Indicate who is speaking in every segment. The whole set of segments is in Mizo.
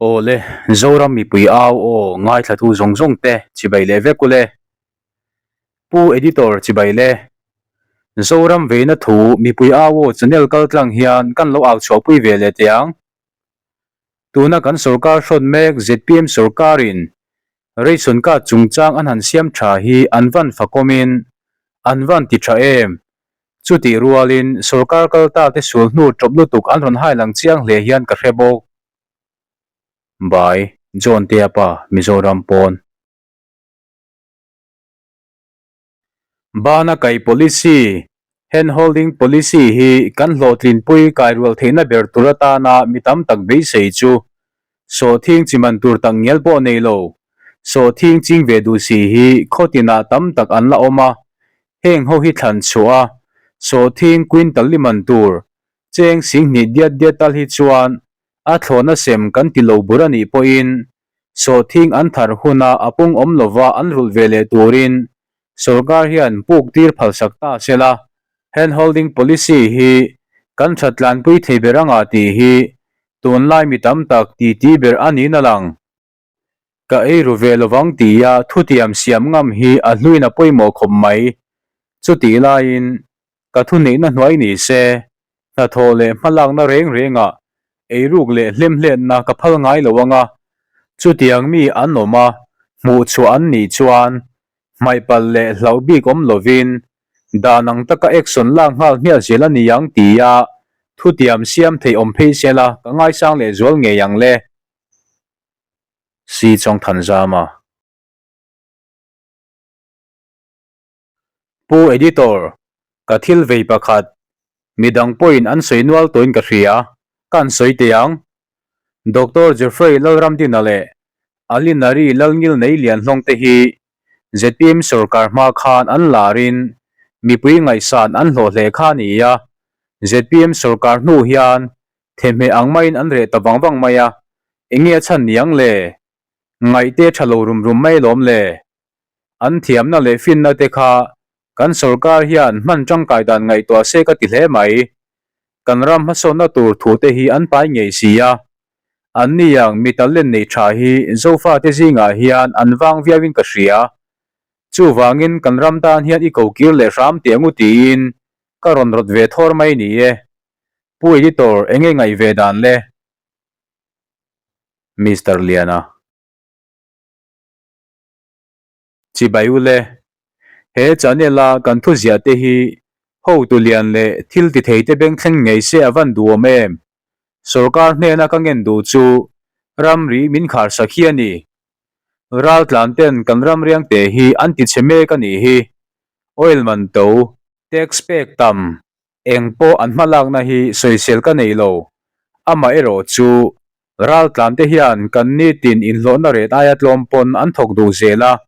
Speaker 1: Aw le, Zoram mipui au aw ngaithlatu zawng zawng te chibai leh vek ule. Pu Editor chibai le. Zoram veina thu mipui au aw channel kal tlang hian kan lo au chhuahpui ve leh teh ang. Tuna kan sorkar hrawn mek zpm sorkarin Ration card chungchang an han siam tha hi an van fakawmin an van ti tha em. Chutih rualin sorkar kal ta te sul hnu tawp lutuk an rawn hai lang chiang hle hian ka hre bawk. By, John Teapa, Mizoram pawn. Bana kai policy, Hand holding policy, hi kan hlawhtlinpui kairual theihna ber tur atana mi tam tak beisei chu sawhthing chi man tur tak ngial pawh nei lo, sawhthing ching ve duh si hi khaw tinah tam tak an la awm a, heng ho hi thlan chhuah a, sawhthing quintal li man tur cheng singhnih diat diat tal hi chuan a thlawhna sem kan ti lo bur a nih pawhin Sawhthing an thar huna a pung awm lova an rulh ve leh turin sorkar hian puk tir phalsak ta se la, hand holding policy hi kan that tlanpui thei ber anga tih hi tunlai mi tam tak titi ber a niin a lang. Ka ei ru ve lovang tia thutiam siam ngam hi a hluin a pawimawh khawp mai. Chutih laiin ka thuneihna hnuai ni se, hnathawh leh hmalakna reng rengah eiruk leh hlemhletna ka phal ngai lo ang a, chutiang mi an awm a, hmuh chhuah an nih chuan hmaih palh leh hlauh bik awm lovin dan ang taka action lak nghal hmiah zel a ni ang tia thutiam siam theih awm phei sela ka ngaisang leh zual ngei ang le. Si Chawngthanzama. Pu Editor, ka thil vei pakhat, midang pawhin an sawi nual tawhin ka hria, ka an sawi teh ang. Doctor Jeffrey Lalramdina leh Alinari Lalngilnei Lianhlawng te hi zpm sorkar hma khan an larin mipui ngaihsan an hlawh hle kha a ni a, zpm sorkar hnu hian thehmeh ang maiin an reh ta vang vang mai a, enge a chhan niang le? Ngaihte tha lo rum rum mai lawm le? An thiamna leh finna te kha kan sorkar hian hman tangkai dan ngaihtuah se ka ti hle mai. Kan ram hmasawnna tur thu te hi an pai ngei si a. An ni ang mi talent nei tha hi Zofa te zingah hian an vang viau in ka hria. Chuvangin kan ram tan hian i ko kir leh hram teh angu tiin ka rawn rawt ve thawr mai ni e. Pu Editor enge ngaih ve dan le? Mister Liana. Chibai ule, he channel a kan thu ziah te hi hotu lian leh thil ti thei te beng thleng ngei se a van duhawm em? Sorkar hnena ka ngen duh chu ramri min khar sak hi a ni. Raltlan ten kan ramriang te hi an ti chhe mek a nih hi. Oil man to, tax pek tam, Eng pawh an hmalakna hi sawisel ka nei lo. Amaherawh chu, raltlan te hian kan nitin inhlawhna ret aia tlawm pawn an thawk duh zel a,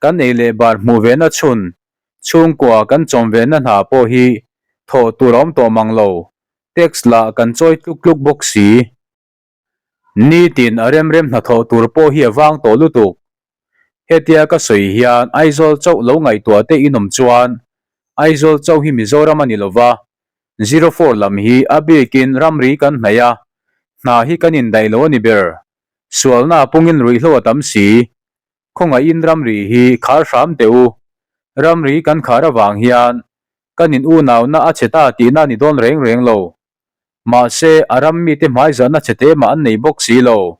Speaker 1: kan ei leh bar hmuh vena chhun, chhungkua kan chawm vena hna pawh hi thawh tur a awm tawh mang lo, tax lah kan chawi tluk tluk bawk si. Nitin a remrem hnathawh tur pawh hi a vang tawh lutuk. Hetia ka sawi hian Aizawl chauh lo ngaihtuah te inawm chuan Aizawl chauh hi Mizoram a ni lova, 04 lam hi a bikin ramri kan hnaih a, hna hi kan indaih lo a ni ber. Sualna a pungin ruihhlo a tam si. Khawngaihin ramri hi khar hram teh u. Ramri kan khar avang hian kan in unauna a che ta tihna a ni dawn reng reng lo. Mahse, a ram mite hmaizahna che te mah an nei bawk si lo.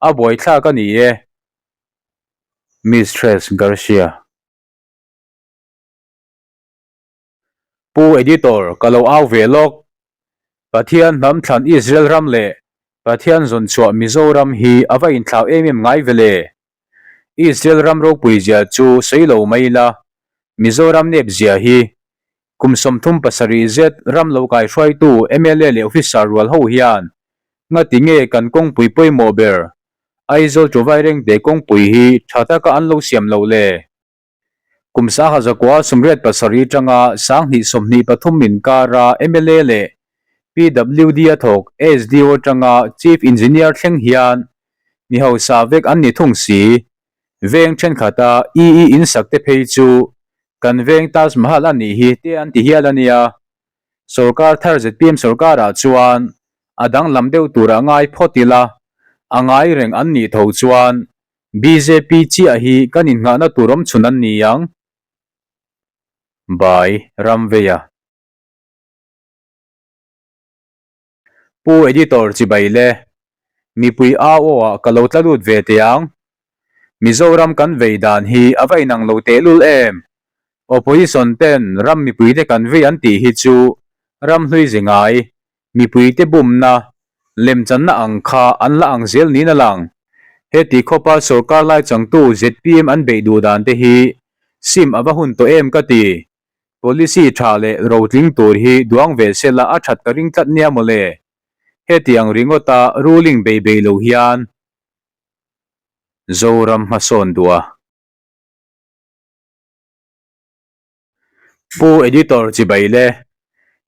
Speaker 1: A buaithlak a ni e. Mistress Garcia. Pu Editor, ka lo au ve lawk. Pathian hnam thlan Israel ram leh Pathian zawn chhuah Mizoram hi a va inthlau em em ngai ve le. Israel ram ropui zia chu sawi lo mai ila, Mizoram nep zia hi Kum 37 zet ram lo kaihruaitu mla leh officer rual ho hian ngati nge kan kawngpui pawimawh ber Aizawl to Vairengte kawngpui hi tha taka an lo siam loh le? Kum 1987 tanga 2023 inkara mla leh PWD a thawk SDO tanga Chief Engineer thleng hian mi hausa vek an ni thung si. Veng thenkhat-a EE insak te phei chu kan veng Taj Mahal a nih hi te an ti hial a nia. Sorkar thar zpm sorkarah chuan a danglam deuh turah ngai phawt ila. A ngai reng an nih tho chuan bjp chiah hi kan innghahna tur awm chhun an ni ang. By Ramveia. Pu Editor chibai le. Mipui au aw ah ka lo tla lut ve teh ang. Mizoram kan vei dan hi a va inang lo tehlul em. Opposition ten ram mipuite kan vei an tih hi chu ram hlui ze ngai, mipuite bumna, lemchanna ang kha an la ang zel niin a lang. Heti khawpa sorkar lai changtu zpm an beih duh dan te hi sim a va hun tawh em ka ti. Policy tha leh rotling tur hi duang ve sela a that ka ring tlat nia mawle. Hetiang ringawta ruling bei bei lo hian Zoram hmasawn duh a. Pu Editor chibai le.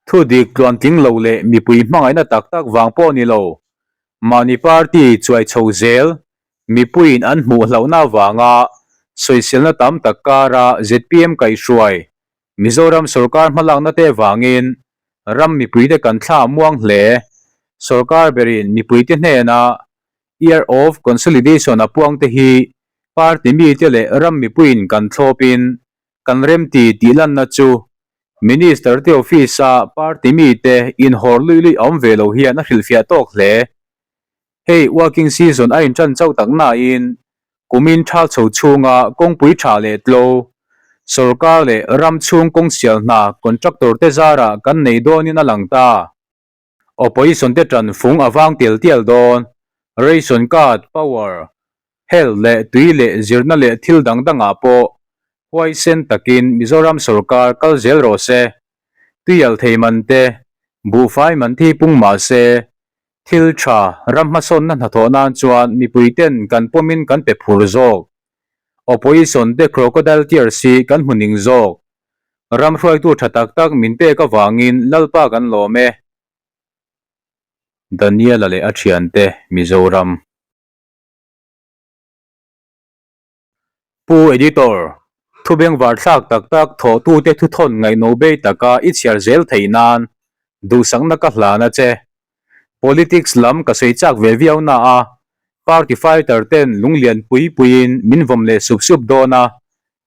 Speaker 1: Thu dik tluan tling lo leh mipui hmangaihna tak tak vang pawh ni lo. Mahni party chuai chho zel mipuiin an hmuh hlauhna avanga sawiselna tam tak kara zpm kaihhruai Mizoram sorkar hmalakna te vangin ram mipuite kan thla muang hle. Sorkar berin mipuite hnena Year of Consolidation a puang te hi party mite leh ram mipuiin kan thlawpin kan remti tih lanna chu Minister te office-a party mite inhawr luih luih a awm ve lo hian a hrilhfiah tawk hle. Hei working season a inṭan chauh tak nain kumin ṭhal chho chhunga kawngpui ṭha leh tlo, sorkar leh ram chhung kawng sial hna contractor te zarah kan nei dawnin a lang ta. Opposition te ṭan fung a vang tial tial dawn. Ration card, power, health leh tui leh zirna leh thil dang dangah pawh huaisen takin Mizoram sorkar kal zel rawh se. Tuial thei man te, buhfai man thi pung mah se, thil tha ram hmasawnna hnathawh nan chuan mipui ten kan pawmin kan pe phur zawk. Opposition te crocodile tears hi kan hmu ning zawk. Ram hruaitu tha tak tak min pek avangin Lalpa kan lawm e. Daniela leh a thiante Mizoram. Pu Editor, thu bengvar thlak tak tak thawhtute thuthawn ngaihno bei taka i chhiar zel theih nan duhsakna ka hlan a che. Politics lam ka sawi chak ve viau na a, party fighter ten lunglian pui puiin min vawm leh sup sup dawn a,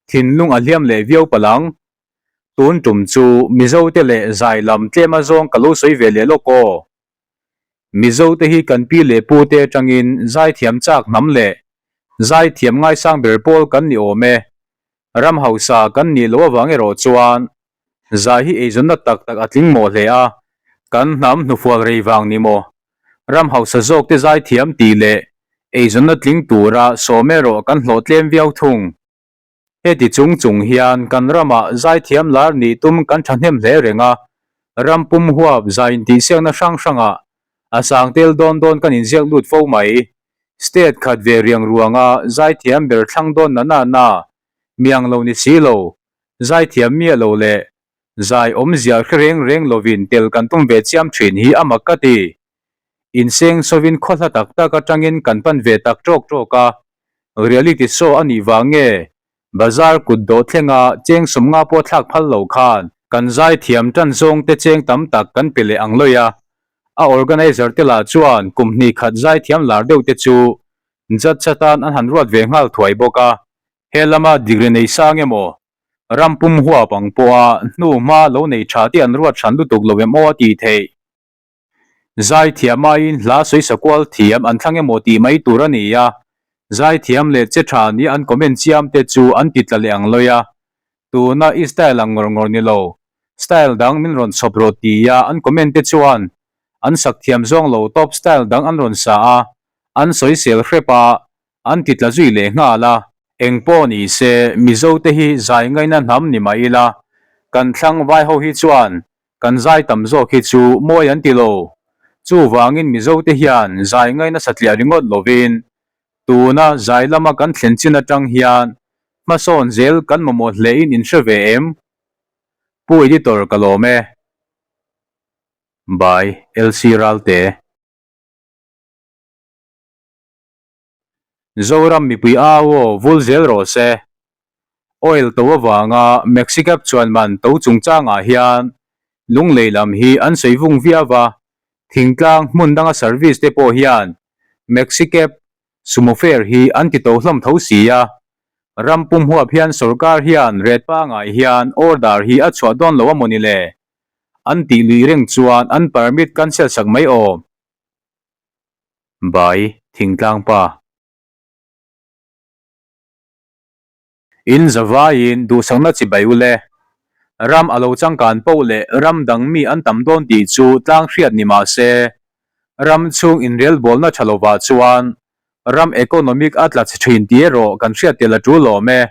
Speaker 1: Thinlung a hliam leh viau palh ang. Tun tum chu Mizo te leh zai lam tlem a zawng ka lo sawi ve leh lawk aw. Mizo te hi kan pi leh pu te atangin zaithiam chak hnam leh zaithiam ngaisang ber pawl kan ni awm e. Ram hausa kan nih loh avang erawh chuan zai hi eizawnna tak tak a tling mawh hle a, kan hnam hnufual rei vang ni maw? Ram hausa zawk te zaithiam tih leh eizawnna tling tura sawm erawh kan hlawh tlem viau thung. Heti chung chung hian kan ramah zaithiam lar nih tum kan thahnem hle reng a, ram pum huap zai intihsiakna hrang hrangah a sang tel dawn dawn kan inziak lut fo mai. State khat ve riang ruanga zaithiam ber thlang dawn na na na, miang lo ni si lo, zaithiam miah lo leh zai awmzia hre reng reng lovin tel kan tum ve chiam thin hi a mak ka ti. Inseng sawin khaw hla tak tak atangin kan pan ve tak tawk tawk a, reality show a nih vang nge bazar kut dawh thlenga cheng sawmnga pawh thlak phal lo khan kan zaithiam tan zawng te cheng tam tak kan pe leh ang lawih a, a organizer te lah chuan kum hnih khat zaithiam lar deuh te chu judge atan an han ruat ve nghal thuai bawk a, he lama degree nei sang emaw ram pum huap ang pawha hnu hma lo nei tha te an ruat hran lutuk lo em aw a tih theih. Zaithiam aiin hla sawisa kual thiam an thlang emaw tih mai tur a ni a, zaithiam leh che tha nia an comment chiam te chu an ti tla leh ang lawi a. Tuna i style ang ngawr ngawr ni lo, style dang min rawn chhawp rawh tia an comment te chuan an sak thiam zawng lo tawp style dang an rawn sa a, an sawisel hrep a, an ti tla zui leh nghal a. Engpawh ni se, Mizo te hi zai ngaina hnam ni mah ila, kan thlang vai ho hi chuan Kan zai tam zawk hi chu mawi an ti lo. Chuvangin Mizote hian zai ngaina satliah ringawt lovin tuna zai lama kan thlen chin atang hian hmasawn zel kan mamawh hlein in hre ve em? Pu Editor ka lawm e. By LC Ralte. Zoram mipui au aw vul zel rawh se. Oil to avanga Maxicab chuan man to chungchangah hian Lunglei lam hi an sawi vung viau a, thingtlang hmun danga service te pawh hian. Maxi cab, sumo fare hi an ti to hlawm tho si a. Ram pum huap hian sorkar hian rate pangai hian order hi a chhuah dawn lo a mawni le? An tih lui reng chuan an permit cancel sak mai awm. Bai, Thingtlang pa. In zavaiin duhsakna chi bai ule. Ram a lo changkan poh leh ram dang mi an tam dawn tih chu tlang hriat ni mah se, ram chhung inrelbawlna tha lovah chuan ram economic a tla chhe thin tih erawh kan hriat tel a tul awm e.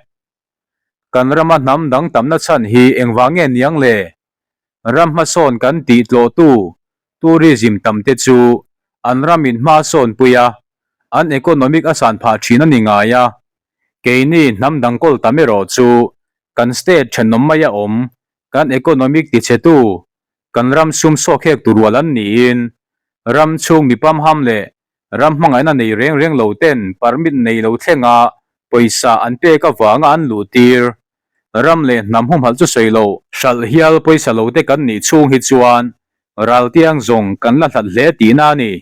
Speaker 1: Kan rama hnam dang tamna chhan hi engvang nge niang le? Ram hmasawn kan tih tlawhtu tourism tam te chu an ramin hma sawn pui a, an economic a san phah thin a ni ngai a. Keini hnam dang kawl tam erawh chu kan state thenawm maia awm kan economic tichhetu kan ram sum sawk hek tur rual an niin ram chhung mi pamham leh ram hmangaihna nei reng reng lo ten permit nei lo thlenga pawisa an pek avanga an luh tir ram leh hnam humhalh chu sawi lo. Hralh hial pawisa lo te kan nih chhung hi chuan raltiang zawng kan la hlat hle tihna a ni.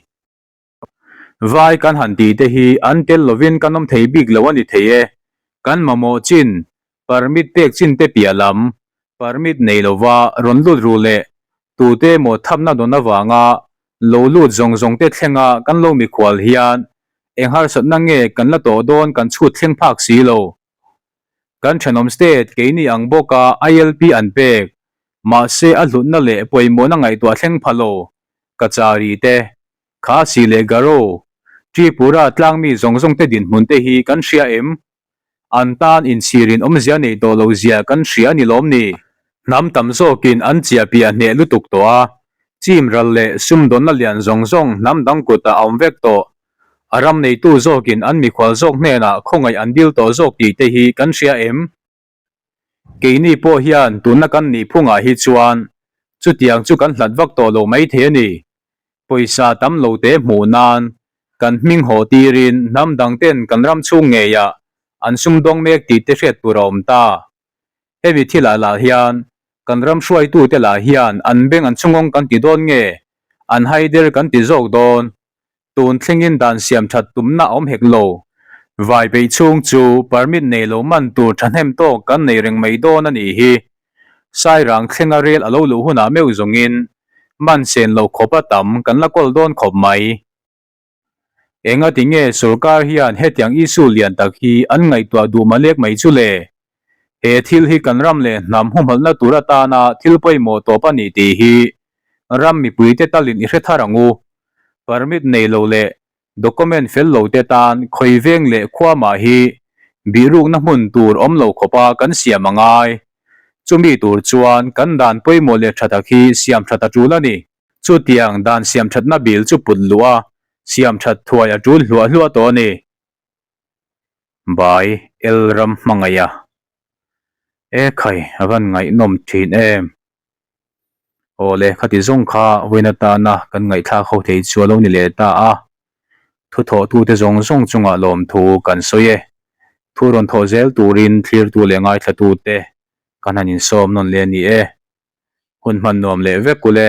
Speaker 1: Vai kan han tih te hi an tel lovin kan awm thei bik lo a ni thei e. Kan mamawh chin, permit pek chin te piah lam, permit nei lova rawn lut ru leh tute emaw thapna dawn avanga lo lut zawng zawng te thlenga kan lo mikhual hian eng harsatna nge kan la tawh dawn kan chhut thleng phak si lo. Kan thenawm state keini ang bawka ILP an pek, mahse a hlutna leh pawimawhna ngaihtuah thleng pha lo Kachari te, Khasi leh Garo, Tripura tlangmi zawng zawng te dinhmun te hi kan hria em? An tan inchhirin awmzia nei tawh lo zia kan hria a ni lawm ni? Hnam tam zawkin an chiah piah hneh lutuk tawh a, chim ral leh sumdawnna lian zawng zawng hnam dang kutah a awm vek tawh. A ram neitu zawkin an mikhual zawk hnenah khawngaih an dil tawh zawk tih te hi kan hria em? Keini pawh hian tuna kan nih phungah hi chuan chutiang chu kan hlat vak tawh lo mai thei a ni. Pawisa tam lo te hmuh nan kan hming haw tirin hnam dang ten kan ram chhung ngeiah an sumdawng mek tih te hriat tur a awm ta. Hemi thilah lah hian kan ram hruaitute lah hian an beng an chhungawng kan ti dawn nge an haider kan ti zawk dawn Tun thlengin dan siam that tumna a awm hek lo. Vai peih chhung chu permit nei lo man tur thahnem tawk kan nei reng mai dawn a nih hi. Sairang thlenga rel a lo luh hunah meuh zawngin man sen lo khawp a tam kan la kawl dawn khawp mai. Engati nge sorkar hian hetiang issue lian tak hi an ngaihtuah duh malek mai chu le? He thil hi kan ram leh hnam humhalhna tur atana thil pawimawh tawp a ni tih hi ram mipuite talin i hre thar ang u. Permit nei lo leh document fel lo te tan khawi veng leh khua mah hi bihrukna hmun tur awm lo khawpa kan siam a ngai. Chumi tur chuan kan dan pawimawh leh tha tak hi siam that a tul a ni. Chutiang dan siam thatna bill chu put luh a, siam that thuai a tul hluah hluah tawh a ni. Bai El ram hmangaih a. E khai a van ngaihnawm thin em. Aw le khati zawng kha vawiin atana kan ngaihthlak ho thei chu a lo ni leh ta a. Thuthawhtute zawng zawng chungah lawmthu kan sawi e. Thu rawn thawh zel turin thlirtu leh ngaithlatute kan han insawm nawn leh a ni e. Hun hman nuam leh vek ule.